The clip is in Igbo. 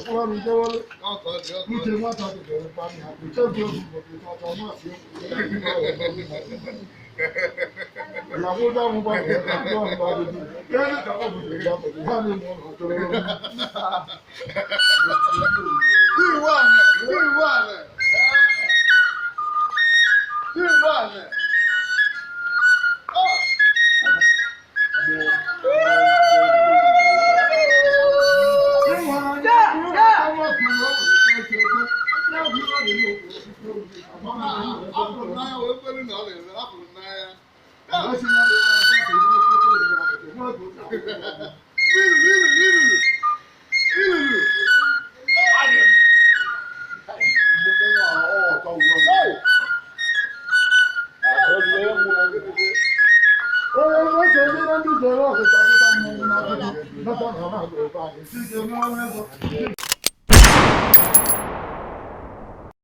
Uche nwata dịdere mkpami ha, uche dị obi bụ ọtọ masị ìyàwó dáhùn bá bẹ̀rẹ̀ dáhùn bá bẹ̀rẹ̀ kẹ́rin kàwọ́ bùrẹ̀ ìyá bẹ̀rẹ̀ wà nínú ọ̀nà tó rọrùn. Onye